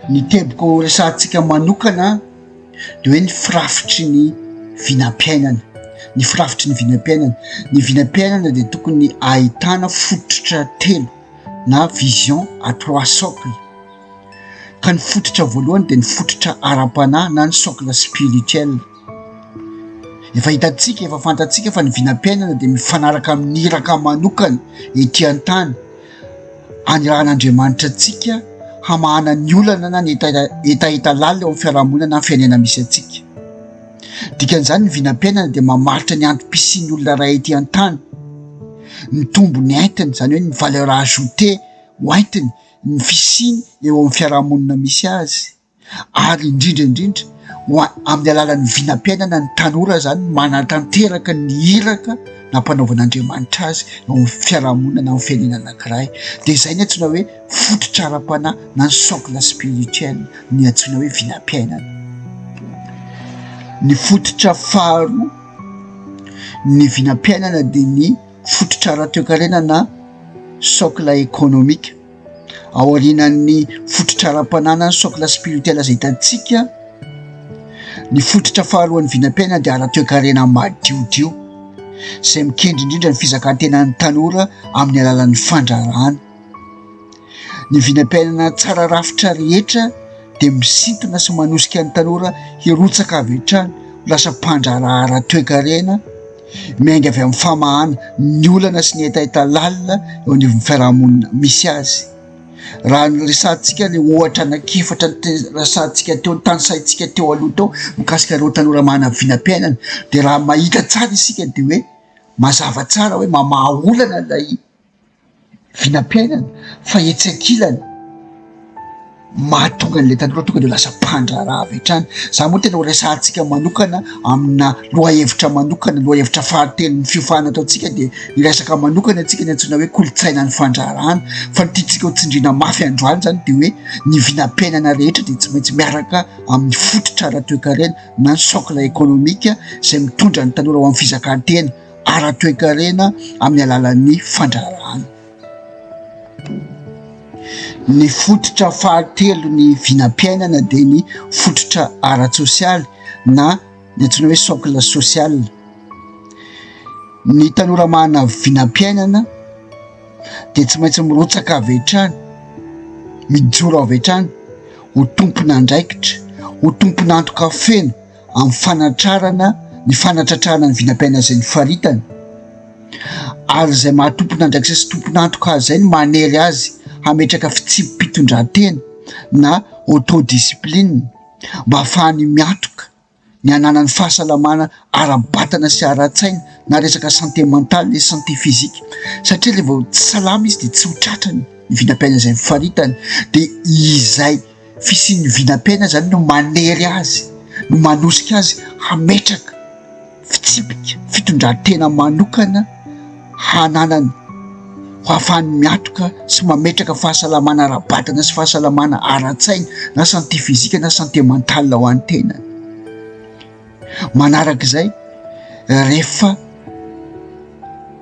Ny teboka ho resahantsika manokana dia hoe ny firafitry ny vinam-piainana, ny firafitry ny vinam-piainana. Ny vinam-piainana dia tokony ahitana fototra telo na vision à trois socles. Ka ny fototra voalohany dia ny fototra ara-panahy na ny socle spirituel. Efa hitantsika, efa fantatsika fa ny vinam-piainana dia mifanaraka amin'ny iraka manokana ety an-tany anirahan'Andriamanitra antsika hamahana ny olana na ny hetaheta lalina eo amin'ny fiarahamonina na fiainana misy antsika. Dikan'izany ny vinam-piainana dia mamaritra ny antom-pisian'ny olona iray ety an-tany, ny tombony entiny, izany hoe ny valeur ajoutée hoentiny, ny fisiany eo amin'ny fiarahamonina misy azy. ary indrindra indrindra ho amin'ny alalan'ny vinam-piainana ny tanora izany manatanteraka ny iraka nampanaovan'Andriamanitra azy eo amin'ny fiarahamonina na amin'ny fiainana anankiray. Dia izay ny antsoina hoe fototra ara-panahy na ny socle spirituel ny antsoina hoe vinam-piainana. Ny fototra faharoa ny vinam-piainana dia ny fototra ara-toekarena na socle économique. Aorianan'ny fototra ara-panahy na ny socle spirituel izay hitantsika, ny fototra faharoan'ny vinam-piainana dia ara-toekarena madiodio, izay mikendry indrindra ny fizakan-tenan'ny tanora amin'ny alalan'ny fandraharahana. Ny vinam-piainana tsara rafitra rehetra dia misintona sy manosika ny tanora hirotsaka avy hatrany ho lasa mpandraharaha ara-toekarena, Miainga avy amin'ny famahana ny olana sy ny hetaheta lalina eo anivon'ny fiarahamonina misy azy. Raha ny resahantsika ny ohatra anankiefatra resahantsika teo, notanisaintsika teo aloha teo mikasika ireo tanora manana vinam-piainana dia raha mahita tsara isika dia hoe mazava tsara hoe mamaha olana ilay vinam-piainana fa etsy ankilany mahatonga an'ilay tanora tonga de lasa mpandraharaha avy hatrany. Za moa tena ho resahantsika manokana amina lohahevitra manokana, lohahevitra fahatelon'ny fiofanana ataontsika de hiresaka manokana antsika ny antsoina hoe kolontsainan'ny fandraharahana fa ny tiantsika ho tsindriana mafy androany zany de hoe ny vinam-piainana rehetra de tsy maintsy miaraka amin'ny fototra ara-toekarena na ny socle économique izay mitondra ny tanora ho amin'ny fizakan-tena. ara-toekarena amin'ny alalan'ny fandraharahana. Ny fototra fahatelo ny vinam-piainana dia ny fototra ara-tsosialy na ny antsoina hoe socle social. Ny tanora manana vinam-piainana dia tsy maintsy mirotsaka avy hatrany, mijoro avy hatrany ho tompon'andraikitra, ho tompon'antoka feno amin'ny fanatrarana ny fanatratrarana ny vinam-piainana izay nofaritany ary izay maha tompon'andraikitra sy tompon'antoka azy izay no manery azy hametraka fitsipi-pitondrantena na autodiscipline mba hahafahany miantoka ny hananany fahasalamana ara-batana sy ara-tsaina na resaka santé mentale et santé physique satria rehefa vao tsy salama izy dia tsy ho tratrany ny vinam-piainana izay nofaritany dia izay Fisian'ny vinam-piainana izany no manery azy, no manosika azy hametraka fitsipika, fitondran-tena manokana hananany ho ahafahany miantoka sy mametraka fahasalamana ara-batana sy fahasalamana ara-tsaina na santé physique na santé mentale ho an'ny tenany. Manarak'izay, rehefa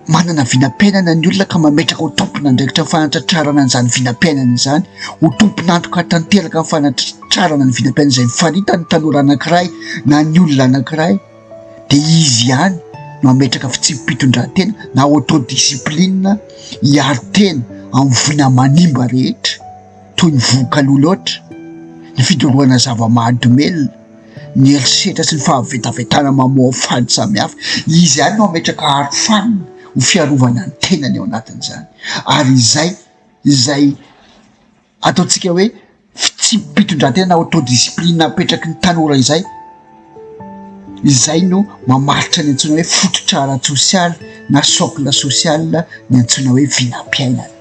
manana vinam-piainana ny olona ka mametraka ho tompon'andraikitra ny fanatratrarana an'izany vinam-piainana izany, ho tompon'antoka tanteraka ny fanatratrarana ny vinam-piainana izay mifanita ny tanora anankiray na ny olona anankiray dia izy ihany no hametraka fitsipi-pitondrantena na autodiscipline hiaro tena amin'ny voina manimba rehetra toy ny vohoka aloha loatra, ny fidorohana zava-mahadomelina. ny herisetra sy ny fahavetavetana mamoafady samihafa. Izy ihany no hametraka arofanina ho fiarovana ny tenany ao anatin'izany. Ary izay izay ataontsika hoe fitsipi-pitondrantena na autodiscipline apetraky ny tanora izay, izay no mamaritra ny antsoina hoe fototra ara-tsosialy na socle social ny antsoina hoe vinam-piainana.